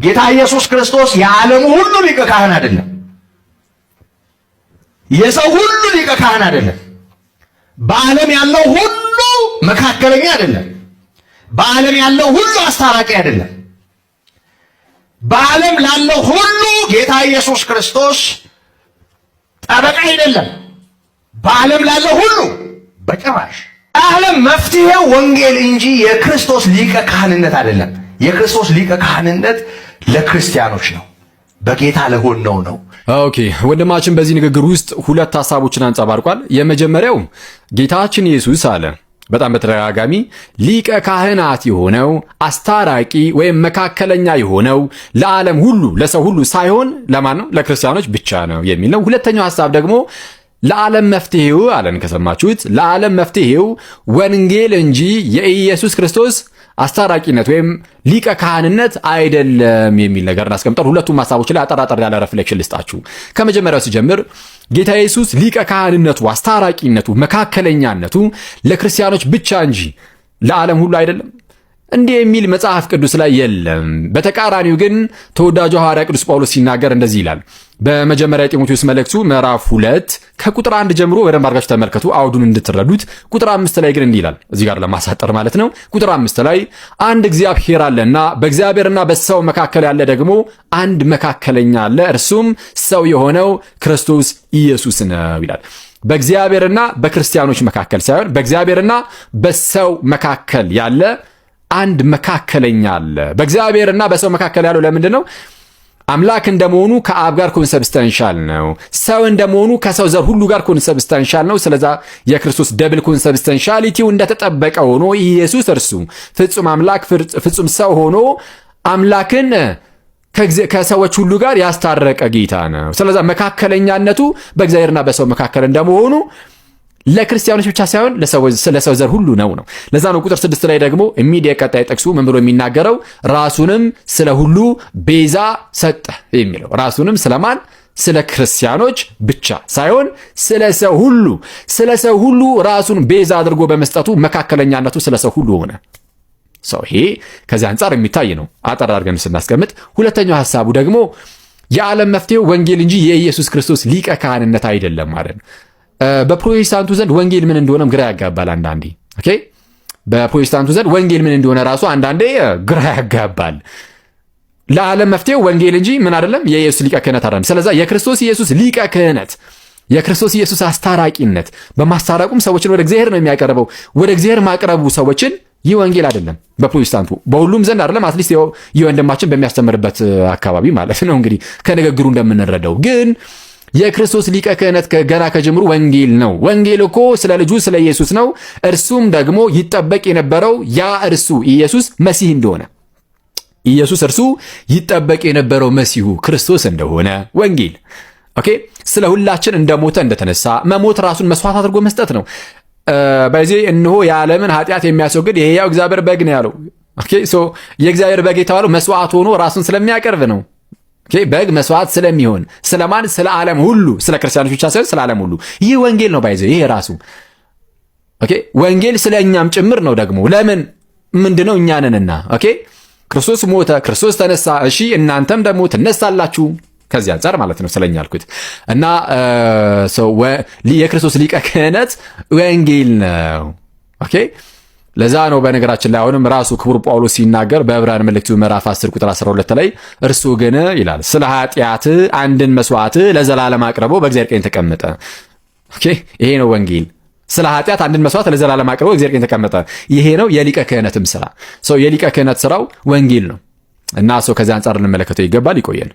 ጌታ ኢየሱስ ክርስቶስ የዓለሙ ሁሉ ሊቀ ካህን አይደለም። የሰው ሁሉ ሊቀ ካህን አይደለም። በዓለም ያለው ሁሉ መካከለኛ አይደለም። በዓለም ያለው ሁሉ አስታራቂ አይደለም። በዓለም ላለው ሁሉ ጌታ ኢየሱስ ክርስቶስ ጠበቃ አይደለም። በዓለም ላለው ሁሉ በጭራሽ። ዓለም መፍትሄው ወንጌል እንጂ የክርስቶስ ሊቀ ካህንነት አይደለም። የክርስቶስ ሊቀ ካህንነት ለክርስቲያኖች ነው፣ በጌታ ለሆነው ነው። Okay፣ ወንድማችን በዚህ ንግግር ውስጥ ሁለት ሀሳቦችን አንጸባርቋል። የመጀመሪያው ጌታችን ኢየሱስ አለ በጣም በተደጋጋሚ ሊቀ ካህናት የሆነው፣ አስታራቂ ወይም መካከለኛ የሆነው ለዓለም ሁሉ፣ ለሰው ሁሉ ሳይሆን ለማን ነው? ለክርስቲያኖች ብቻ ነው የሚል ነው። ሁለተኛው ሀሳብ ደግሞ ለዓለም መፍትሄው አለን፣ ከሰማችሁት ለዓለም መፍትሄው ወንጌል እንጂ የኢየሱስ ክርስቶስ አስታራቂነት ወይም ሊቀ ካህንነት አይደለም የሚል ነገር እናስቀምጣል። ሁለቱም ሀሳቦች ላይ አጠር አጠር ያለ reflection ልስጣችሁ። ከመጀመሪያው ሲጀምር ጌታ ኢየሱስ ሊቀ ካህንነቱ፣ አስታራቂነቱ፣ መካከለኛነቱ ለክርስቲያኖች ብቻ እንጂ ለዓለም ሁሉ አይደለም እንዲህ የሚል መጽሐፍ ቅዱስ ላይ የለም። በተቃራኒው ግን ተወዳጁ ሐዋርያ ቅዱስ ጳውሎስ ሲናገር እንደዚህ ይላል። በመጀመሪያ የጢሞቴዎስ መልእክቱ ምዕራፍ 2 ከቁጥር 1 ጀምሮ በደንብ አድርጋችሁ ተመልከቱ አውዱን እንድትረዱት። ቁጥር 5 ላይ ግን እንዲህ ይላል። እዚህ ጋር ለማሳጠር ማለት ነው። ቁጥር 5 ላይ አንድ እግዚአብሔር አለና በእግዚአብሔርና በሰው መካከል ያለ ደግሞ አንድ መካከለኛ አለ፣ እርሱም ሰው የሆነው ክርስቶስ ኢየሱስ ነው ይላል። በእግዚአብሔርና በክርስቲያኖች መካከል ሳይሆን በእግዚአብሔርና በሰው መካከል ያለ አንድ መካከለኛ አለ። በእግዚአብሔርና በሰው መካከል ያለው ለምንድን ነው? አምላክ እንደመሆኑ ከአብ ጋር consubstantial ነው። ሰው እንደመሆኑ ከሰው ዘር ሁሉ ጋር consubstantial ነው። ስለዛ የክርስቶስ double consubstantiality ው እንደተጠበቀ ሆኖ ኢየሱስ እርሱ ፍጹም አምላክ ፍጹም ሰው ሆኖ አምላክን ከሰዎች ሁሉ ጋር ያስታረቀ ጌታ ነው። ስለዛ መካከለኛነቱ በእግዚአብሔርና በሰው መካከል እንደመሆኑ ለክርስቲያኖች ብቻ ሳይሆን ለሰው ዘር ሁሉ ነው ነው። ለዛ ነው ቁጥር 6 ላይ ደግሞ immediate ቀጣይ ጥቅሱ ምን ብሎ የሚናገረው? ራሱንም ስለ ሁሉ ቤዛ ሰጠ የሚለው። ራሱንም ስለማን? ስለ ክርስቲያኖች ብቻ ሳይሆን ስለ ሰው ሁሉ፣ ስለ ሰው ሁሉ ራሱን ቤዛ አድርጎ በመስጠቱ መካከለኛነቱ ስለ ሰው ሁሉ ሆነ። So ይሄ ከዚህ አንጻር የሚታይ ነው አጠር አድርገን ስናስቀምጥ። ሁለተኛው ሀሳቡ ደግሞ የዓለም መፍትሄው ወንጌል እንጂ የኢየሱስ ክርስቶስ ሊቀ ካህንነት አይደለም ማለት ነው። በፕሮቴስታንቱ ዘንድ ወንጌል ምን እንደሆነም ግራ ያጋባል አንዳንዴ። Okay፣ በፕሮቴስታንቱ ዘንድ ወንጌል ምን እንደሆነ ራሱ አንዳንዴ ግራ ያጋባል። ለዓለም መፍትሄው ወንጌል እንጂ ምን አይደለም፣ የኢየሱስ ሊቀ ክህነት አይደለም። ስለዛ የክርስቶስ ኢየሱስ ሊቀ ክህነት፣ የክርስቶስ ኢየሱስ አስታራቂነት፣ በማስታረቁም ሰዎችን ወደ እግዚአብሔር ነው የሚያቀርበው። ወደ እግዚአብሔር ማቅረቡ ሰዎችን ይህ ወንጌል አይደለም። በፕሮቴስታንቱ በሁሉም ዘንድ አይደለም። At least ይህ ወንድማችን በሚያስተምርበት አካባቢ ማለት ነው። እንግዲህ ከንግግሩ እንደምንረዳው ግን የክርስቶስ ሊቀ ክህነት ገና ከጅምሩ ወንጌል ነው። ወንጌል እኮ ስለ ልጁ ስለ ኢየሱስ ነው። እርሱም ደግሞ ይጠበቅ የነበረው ያ እርሱ ኢየሱስ መሲህ እንደሆነ፣ ኢየሱስ እርሱ ይጠበቅ የነበረው መሲሁ ክርስቶስ እንደሆነ ወንጌል፣ okay፣ ስለ ሁላችን እንደሞተ፣ እንደተነሳ፣ መሞት ራሱን መስዋዕት አድርጎ መስጠት ነው። በዚህ እነሆ የዓለምን ኃጢአት የሚያስወግድ የሕያው እግዚአብሔር በግ ነው ያለው። Okay፣ so የእግዚአብሔር በግ የተባለው መስዋዕት ሆኖ ራሱን ስለሚያቀርብ ነው። Okay፣ በግ መስዋዕት ስለሚሆን ስለማን? ስለ ዓለም ሁሉ፣ ስለ ክርስቲያኖች ብቻ ሳይሆን ስለ ዓለም ሁሉ። ይህ ወንጌል ነው። By the way ይሄ ራሱ okay፣ ወንጌል ስለ እኛም ጭምር ነው። ደግሞ ለምን ምንድነው? እኛ ነንና። Okay፣ ክርስቶስ ሞተ፣ ክርስቶስ ተነሳ። እሺ እናንተም ደግሞ ትነሳላችሁ። ከዚህ አንጻር ማለት ነው ስለኛ አልኩት እና የክርስቶስ ሊቀ ክህነት ወንጌል ነው። Okay፣ ለዛ ነው በነገራችን ላይ አሁንም ራሱ ክቡር ጳውሎስ ሲናገር በዕብራውያን መልእክቱ ምዕራፍ 10 ቁጥር 12 ላይ እርሱ ግን ይላል ስለ ኃጢአት አንድን መስዋዕት ለዘላለም አቅርቦ በእግዚአብሔር ቀኝ ተቀመጠ። Okay፣ ይሄ ነው ወንጌል። ስለ ኃጢአት አንድን መስዋዕት ለዘላለም አቅርቦ እግዚአብሔር ቀኝ ተቀመጠ። ይሄ ነው የሊቀ ክህነትም ስራ። So የሊቀ ክህነት ስራው ወንጌል ነው እና so ከዚህ አንጻር ልንመለከተው ይገባል። ይቆየን።